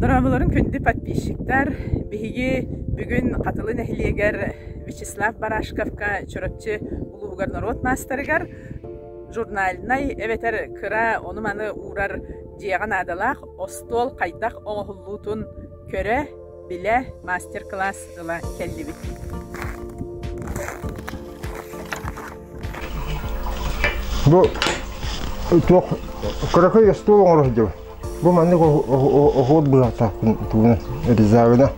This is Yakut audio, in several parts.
Дорооболорун күндү подписчиктар! Биһиги бүгүн Хатылы нэһилиэгэр Вячеслав Барашковка Чурапчы улууһугар норуот маастарыгар журнальнай эбэтэр кыра ону-маны уурар дьиэҕэ наадалаах остуол хайдах оҥоһуллуутун көрө, билэ мастер-класс ыла кэллибит. Бу туох кыракый остуол оҥоро сылдьабын. Бу маннык оһуор быһахтаахпын тугунан резавина.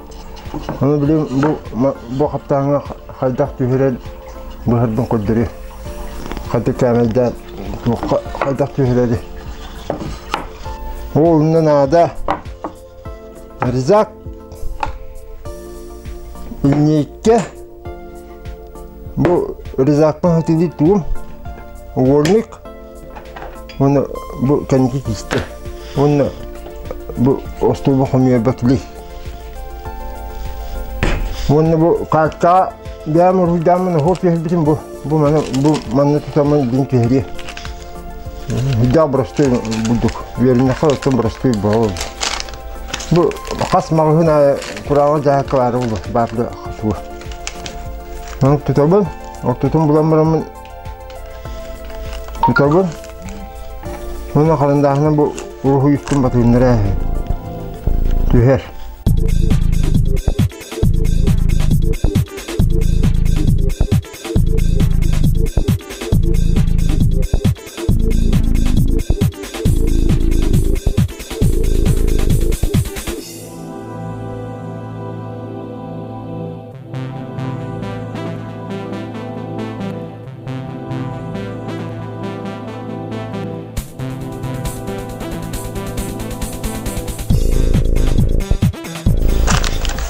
Ону билим бу бу хаптааҥҥа хайдах түһэрэн быһарбын көрдөрүө. Хайдах кээмэйдээн туохха хайдах түһэрэри. Ол онно наада. Резак линейка Бу резакпын хатылыы тугум угольник уонна бу кэнники киистэ уонна бу остуолба хомуйарбар клей. Уонна бу картаҕа бэйэм уруһуйдааммын оһуор түһэрбитим бу бу маны бу манна тутаммын дин түһэриэ. Үрдээх боростуой бурдук. Үөрэннэххэ оттон боростуой буолар. Бу хас маҕаһыын аайы курааҕы дьааһыкка баара буолуо, баар да суох. Ону тутабын, ортотун булан бараммын тутабын. Уонна харандааһынан бу уруһуйуктун батыһыннара түһэр.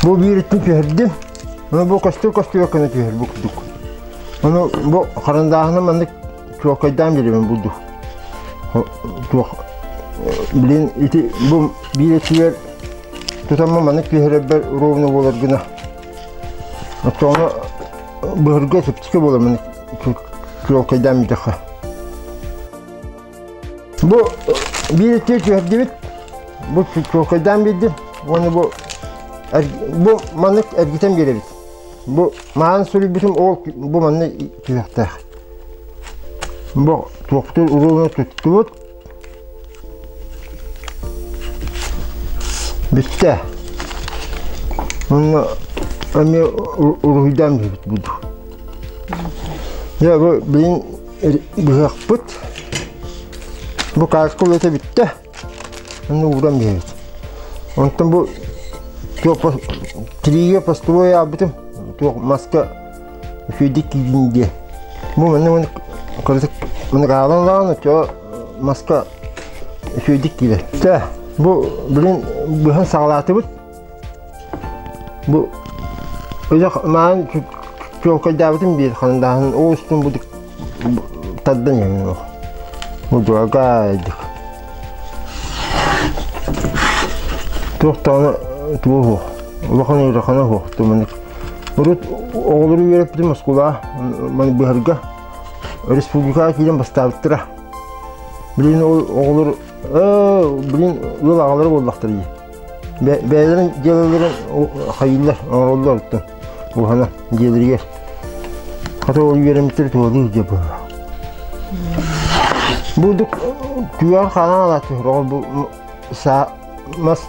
Бу биириттэн түһэрдим. Ону бу көстүү-көстүүгэ гына түһэр бу курдук. Ону бу харандааһына маннык чуолкайдаан биэрэбин бурдук. Туох блин ити бу биир өттүгэр тутаммын маннык түһэрэрбэр ровно буолар гына. Оччоҕуна быһырга чэпчэки буолар маннык чуолкайдаан биэдэххэ. Бу биир өттүгэр түһэрдибит. Бу чуолкайдаан биэрдим. Уонна бу бу маннык эргитэн биэрэбит. Бу маан суруйбутум ол бу манна түһүөхтээх. Бу туохтуур уруогун туттубут. Бүттэ. Онно эмиэ уруһуйдаан биһибит буду. Дьэ бу билин быһыахпыт. Бу кааска үлэтэ бүттэ. Онно ууран биһэбит. Онтон бу туох тириигэ постовой аабытым туох маска үчүгэйдик киирдин диye. Бу манна маны кырытык маны хаалан ылаҕын оччоҕо маска үчүгэйдик киирэр. Тэ бу билин быһан саҕалаатыбыт. Бу ыйах маан чуолкайдаабытым биир хандааһын ол устун бу тардан иһэн бу дурагаайдык туох даҕаны туга суох улахан ыарахана суох маннык урут оҕолору үөрэппитим оскуолаҕа маны быһарга республикаҕа киирэн бастаабыттара билигин ол оҕолор билигин ыал аҕалара буоллахтара дии Бэйэлэрин дьыалаларын хайыыллар, оҥороллор оттон уһана дьиэлэригэр. Хата ол үөрэммиттэр туһалыы сылдьар быһыылаах. Бурдук күөҕэр хаалан алааччы сороҕор бу саа мас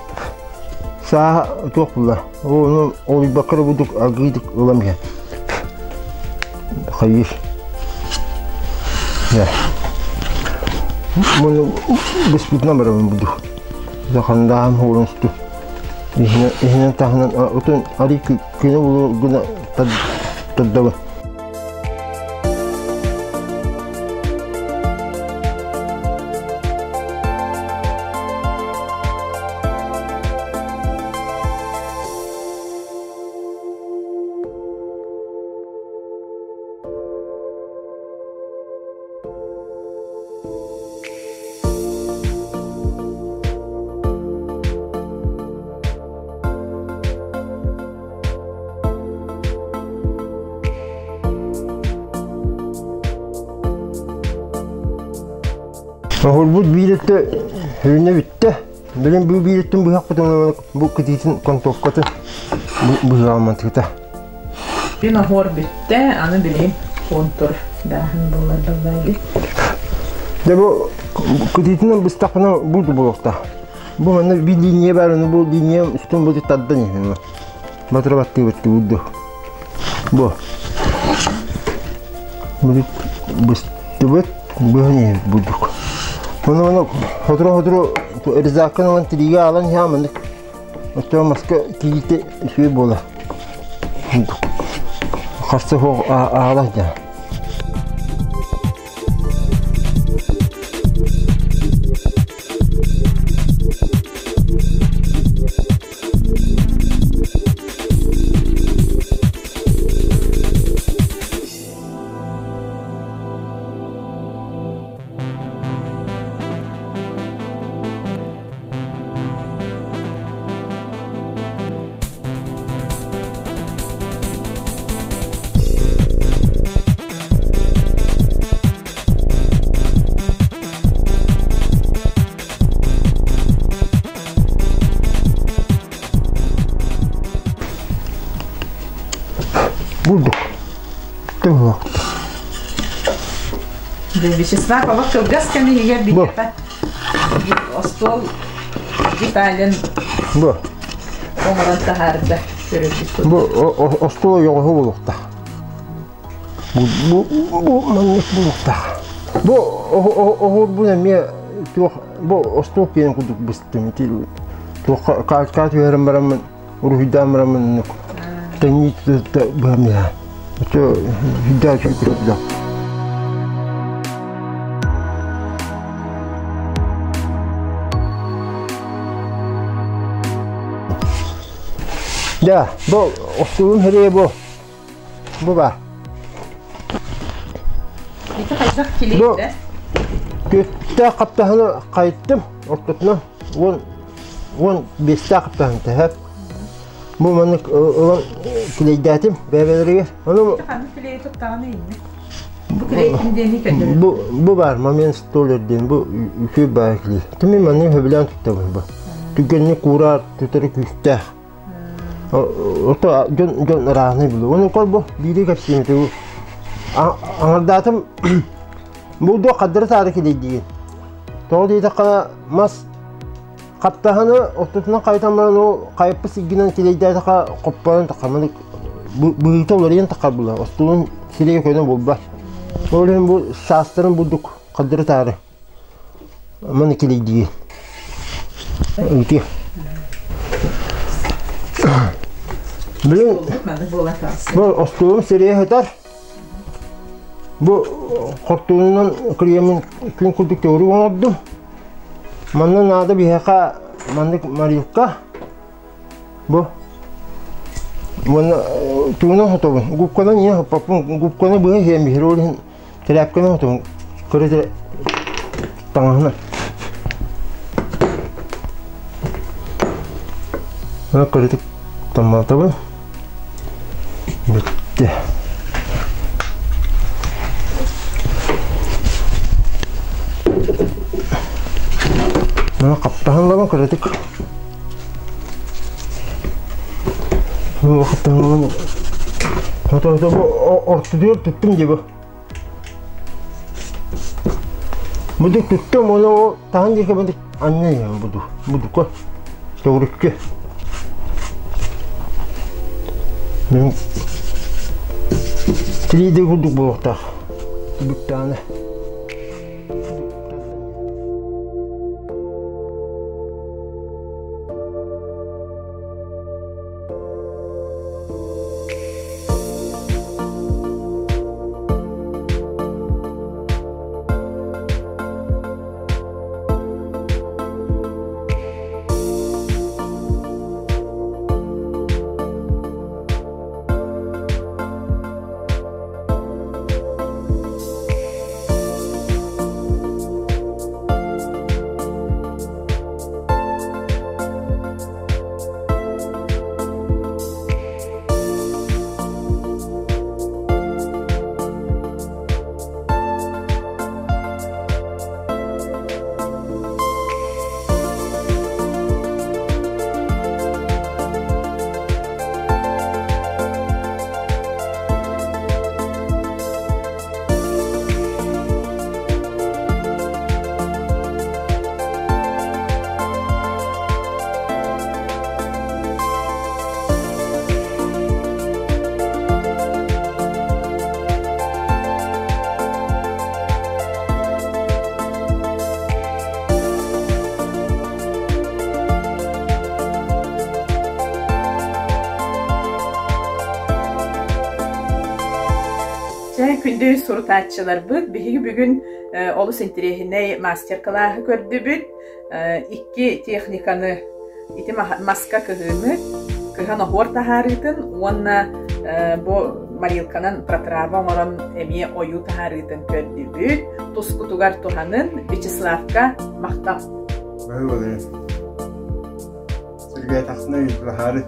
саа туох булла. Ону олуйбакка эрэ бурдук аргыыдык ылан иһэр. Хайыыр. Муну быспытынан барабын бурдук. Захандаан хуурунсту. Иһинэн таһынан отун арый күнэ булу гына тардабын. Оһурбут биир өттө сүрүнэ бүттэ. Билин бу биириттэн быһахпытын бу кытыытын контовкатын быһаамматыта. Күн оһуор бүттэ, аны билигин контур дааһын буолар баллаги. Дьэ бу кытыытынан быстахпына бу буолуохтаах. Бу манна биир линия баар, ону бу линия үстүн бу тардан иһин. Батыра баттыы баттыы Бу. Бу быстыбыт, быһан иһин бурдук. Ону ону хотору-хотору резаккан ылан тириигэ аалан иһэ маннык оттон маска кииритэ үчүгэй буолар. Харса суох аалах дьа. Бурдук. Тыһыах. Вячеслав олох кылгас кэм иһигэр биһиэхэ остуол деталин Бу. оҥорон таһаарда көрөрбүт Бу остуол ойоҕоһо буолуохтаах. Бу бу маннык буолуохтаах. Бу оһуорбун эмиэ туох бу остуол киэн курдук быстым ити туохха каачка түһэрэн бараммын уруһуйдаан бараммын тэҥнии быһам иһэ. Оччо үрдээх үчүгэй көрдө. Дьэ, бу остуолум хэрийэ бу. Бу баар. Ити хайдах килиэйдэ? Күттээх хаптаһыны хайыттым ортотунан 10 15-тээх хаптаһын тэһэр. Бу маннык ылан килиэйдээтим бэйэлэригэр. Ону Ханнык килиэйи туттаҕына иннэ? Бу килиэйин диэни көтөрөр. Бу баар момент столер диэн бу үчүгэй баар килиэй. Тими маннык сөбүлээн туттабын бу. Түгэнник куураар тутары күүстээх. Ото дьон дьон ырааһынай булу. Оны кол бу биири кэпсиим этэ. Аҥардаатым булду хаддары таары килийдиин. Тоҕо диэтэххэ мас хаптаһыны ортотунан хайытан баран ол хайыппыт сиргинэн килийдээтэхэ хоппорон тахаманы быһыыта уларыйан тахар була. Остуолун сирэйэ көнө буолбат. Ол иһин бу саастарын бурдук хаддары таары Маны килийдии. Ити. Билин бу остуолум сирэйэ сытар. Бу хортуунунан кремин күн курдук төгүрүк оҥордум. Манна наада биһиэхэ маннык морилка. Бу уонна тугунан хотобун? Губканан ийэ хоппоппун. Губканы быһа иһиэн биһири ол иһин Тэрээпкэни оҥотуҥ, көрө таҥаһына. Көрүтүк таммаатабын. Бүттэ. Маны хаптаһын лабын көрөтүк. Хаптаһын лабын. Ото бу ортодуор туттум дии бу. Буду туттум, ону таһын диэки буду анньан буду, будука, төгүрүккэ. Мен 3D курдук буолуохтаах. Бүттэҕинэ. Чэ, күндү сурутааччыларбыт, биһиги бүгүн олус интэриэһинэй мастер-кылааһы көрдүбүт. Икки техниканы ити маска кыһыыны, кыһан оһуор таһаарыытын уонна бу морилканан протрава оҥорон эмиэ ойуу таһаарыытын көрдүбүт. Тускутугар туһанын Вячеславка махтал. Баһы болайын. Сергей тахсына ыйытылаһаары.